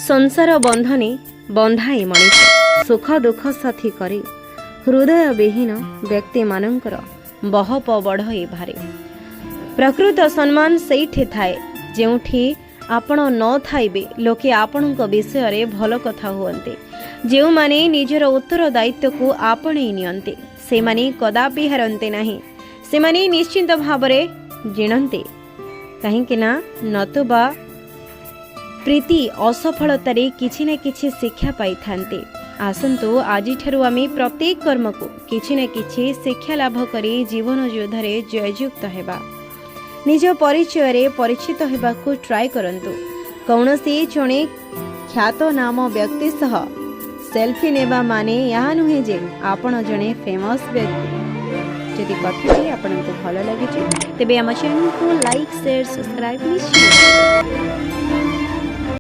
ସଂସାର ବନ୍ଧନେ ବନ୍ଧାଏ ମଣିଷ, ସୁଖ ଦୁଃଖ ସାଥୀ କରେ। ହୃଦୟ ବିହୀନ ବ୍ୟକ୍ତିମାନଙ୍କର ବହପ ବଢ଼ଇ ଭାରେ। ପ୍ରକୃତ ସମ୍ମାନ ସେଇଠି ଥାଏ, ଯେଉଁଠି ଆପଣ ନ ଥାଇବେ ଲୋକେ ଆପଣଙ୍କ ବିଷୟରେ ଭଲ କଥା ହୁଅନ୍ତି। ଯେଉଁମାନେ ନିଜର ଉତ୍ତରଦାୟିତ୍ୱକୁ ଆପଣେଇ ନିଅନ୍ତି, ସେମାନେ କଦାପି ହାରନ୍ତି ନାହିଁ। ସେମାନେ ନିଶ୍ଚିନ୍ତ ଭାବରେ ଜିଣନ୍ତି, କାହିଁକି ନା ନତୁବା ପ୍ରୀତି ଅସଫଳତାରେ କିଛି ନା କିଛି ଶିକ୍ଷା ପାଇଥାନ୍ତି। ଆସନ୍ତୁ, ଆଜିଠାରୁ ଆମେ ପ୍ରତ୍ୟେକ କର୍ମକୁ କିଛି ନା କିଛି ଶିକ୍ଷା ଲାଭ କରି ଜୀବନ ଯୁଦ୍ଧରେ ଜୟଯୁକ୍ତ ହେବା। ନିଜ ପରିଚୟରେ ପରିଚିତ ହେବାକୁ ଟ୍ରାଏ କରନ୍ତୁ। କୌଣସି ଜଣେ ଖ୍ୟାତନାମ ବ୍ୟକ୍ତି ସହ ସେଲ୍ଫି ନେବା ମାନେ ଏହା ନୁହେଁ ଯେ ଆପଣ ଜଣେ ଫେମସ୍ ବ୍ୟକ୍ତି। ଯଦି କଥାଟି ଆପଣଙ୍କୁ ଭଲ ଲାଗିଛି, ତେବେ ଆମ ଚ୍ୟାନେଲକୁ ଲାଇକ୍, ସେୟାର, ସବସ୍କ୍ରାଇବ୍ ନିଶ୍ଚୟ।